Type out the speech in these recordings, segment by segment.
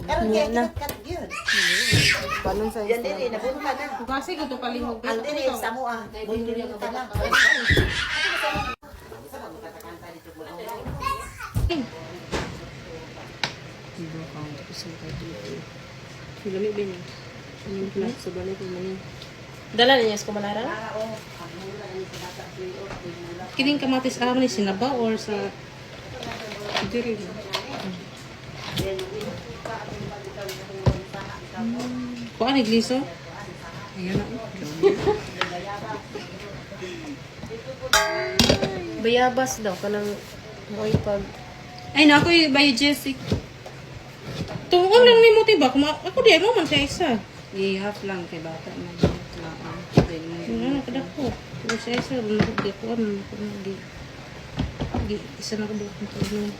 Karon kay kat gyud. Panon sa Yan diri nabunta na. Kasi ko to palihog. Ang diri sa mo ah. Bunta na. Diba ka tapos ang kay dito. Lami ba niya? Yung plat sa balay ko man. Dala na niya sa kumalara? Kining kamatis aram ni sinabaw or sa Diri mo. Kuan igliso? Ayan na. Bayabas daw kanang mo'y pag Ay na ako yung by Jessic. Tuon lang nimo ti ba? Kuma ako di mo man siya isa. I-half lang kay bata man. Laan. Dahil mo. Yung ano kadako. Pero siya isa mo ko di kuan mo ko di. Di isa na ko buok ng tulong.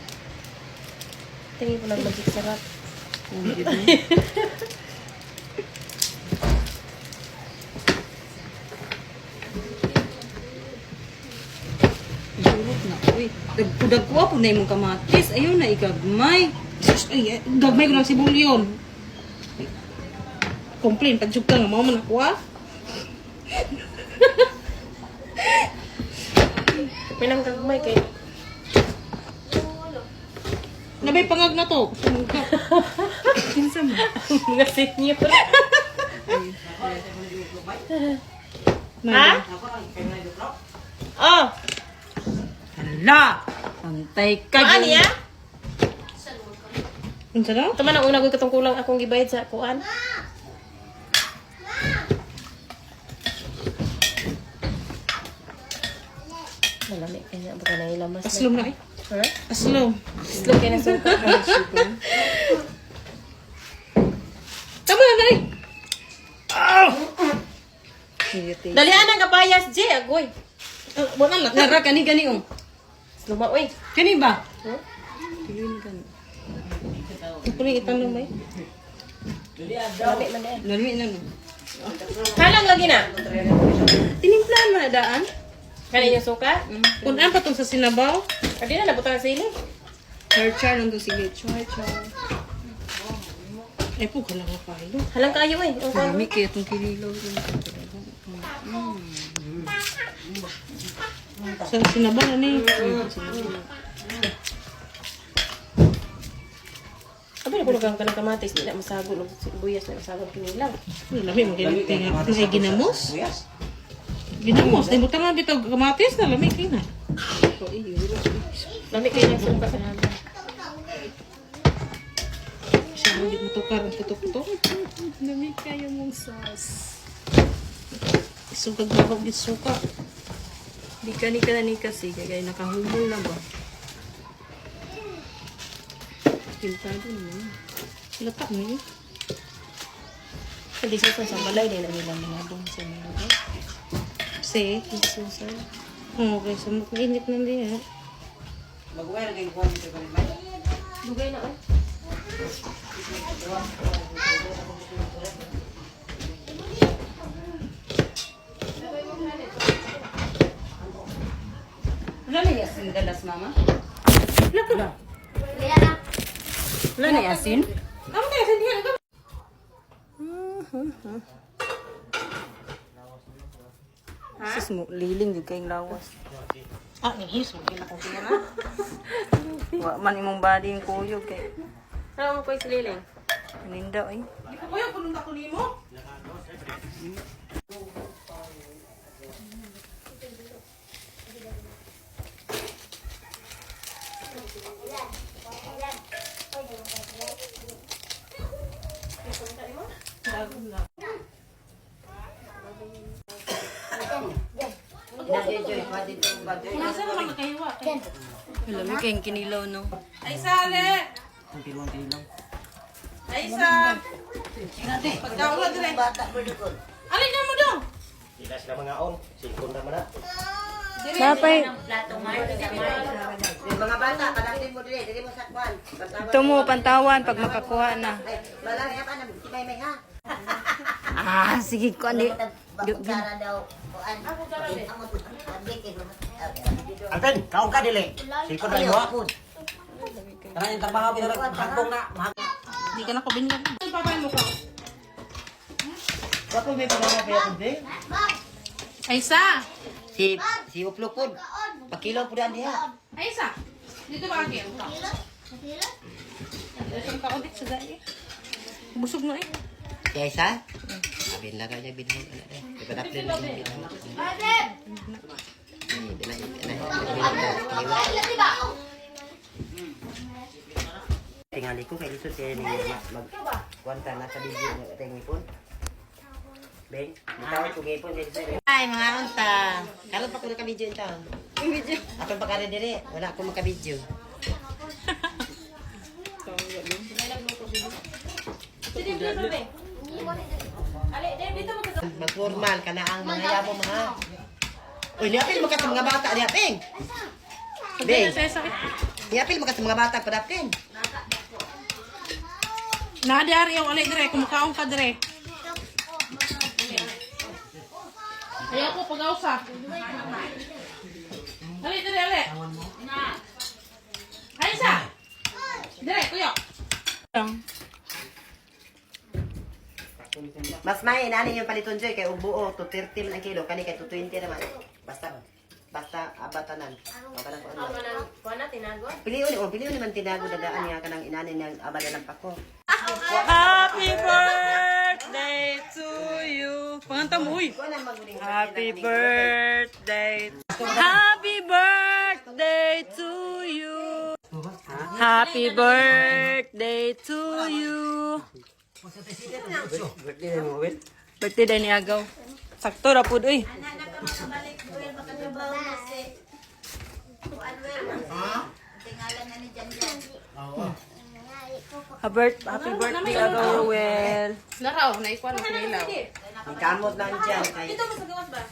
Tingin ko lang magic sarap. Kung di ba? Durot na. Uy, dagko po na imong kamatis. Ayaw na igagmay. Sus, ay, gagmay ko lang si Bulyon. Complain, pagsug ka nga, mao man ako ah. May nang gagmay kay Nabay pangag na to. Sumugka. Kinsa mo? mga senior. Ha? Oh, Hala! Antay ka. maan niya? Unsa daw? Ito man ang una ko katong kulang akong gibayad sa kuan. Malami kay na baka nailamas na. Aslom na eh. Ha? Aslom. Aslom kay na suka. Tama na na eh. Dalihan ang kapayas, J, agoy. Ah, wala lang. Nara, kani kani oh. Aslom oy. Kani ba? Huh? Tuloy ni kani. Ito na itanong may. Lami man eh. Lami na no. Halang lagi na. Tinimplahan mo na daan? Kani yung suka? Kunan pa tong sa sinabaw. Kadi na nabutang ang sili. Char char lang to sige. Char char. Ay po, kalang ka kayo. Halang kayo eh. Ang kuan. Lami kaya itong kinilaw. Sa sinabaw na ni. Abi na kuno kang kanang kamatis di na masagol og sibuyas na masagol kinilaw. Uy, lami mo ginamit nga. Ay, ginamos. Ginamos. Di mo tanga bitaw kamatis na lami kina. Lami kayo ng suka sa namin. Siya mo di matukar ang tutok-tok. Lami kayo mong sauce. Isugag na ako gisuka. Di ka ni ka na ni kasi kaya nakahumol na ba? Pintado mo. Lata mo eh. Hindi susa sa balay din na nila mga dong sa mga dong. Si. Susa. Okay, so mainit na diya. Mag-wear kay kuan dito kami may. Dugay na oy. Wala na yung asin dalas, mama? Wala. Wala na yung asin? Tama tayo, sindihan ka. Sus mo, liling yung kayong lawas. Ah, nihis mo. Gina ko kaya na. Wa man imong body yung kuyog kay. Ano mo koy sililing? Aninda eh. Di ko kuya, kulong ako nimo. Joy, kuha dito ang bag. Joy. Nasa naman nakahiwa. Alam mo kayong kinilaw, no? Ay, sali! Ang piluang kinilaw. Ay, sa! Pagkaula dire. Bata mo dukol. Alin na mo dong? Sila sila mga on. Singkon naman na. Napay, Yung mga bata, palangin mo dire, dire mo sa kwan. Pantawan. ito mo, pantawan pag makakuha na. Ay, malaki pa na si Maymay ha. Ah, sige, kuan di. Kutsara daw. Kuan. Alvin, kaon ka dili. Singkon na imo. Tara yung trabaho pinara hagpong na. Di ka na ko binigyan. Ang papay mo ko. Wapo may pamama pa yan, be? Ay, sa! Si si Uplo pod. Pakilo pud diha. Ay, sa! Dito ba akin? Isang kaunit sa dali. Busog na eh. Kaya isa? Abin lang kaya binhog ana de. Ipadapli na yung binhog. Ay, bila na. Tingali ko kay lisod kay ni mag kwanta na sa video ng ating ngipon. Beng, bitawon ko ngipon kay lisod. Ay, mga unta. Karon pa ko naka-video in taon. Video. Atong pa kare dire, wala ko maka-video. Mag-formal ka na ang mga yamo mga. Uy, niapil mo ka sa mga bata, niapil. Beng, Sa sakit. niapil mo ka sa mga bata, padapin. Naadari yung alay dire, kumakaon ka dire. Ayaw ko pag-ausa. Ali dire, ali. Ay sa. Dire, kuyo. Mas may inani yung paliton joy kay og buo 230 man ang kilo kani kay 220 naman. Basta basta abatanan. O kanang kuan. Piliun ni oh, piliun ni man tinago dadaan niya kanang inani niyang abadalan pa ko. Happy birthday to you. Panganta mo, uy. Kuan ang maguling. Happy birthday. Happy birthday to you. Happy birthday to you. Birthday day ni Agaw. Sakto ra pud uy. Tingala na ni Jan Jan. Happy birthday, Agaw Ruel. Naraw, naikuan ang kinilaw. Kamot lang diyan kay Dito mo sa gawas ba?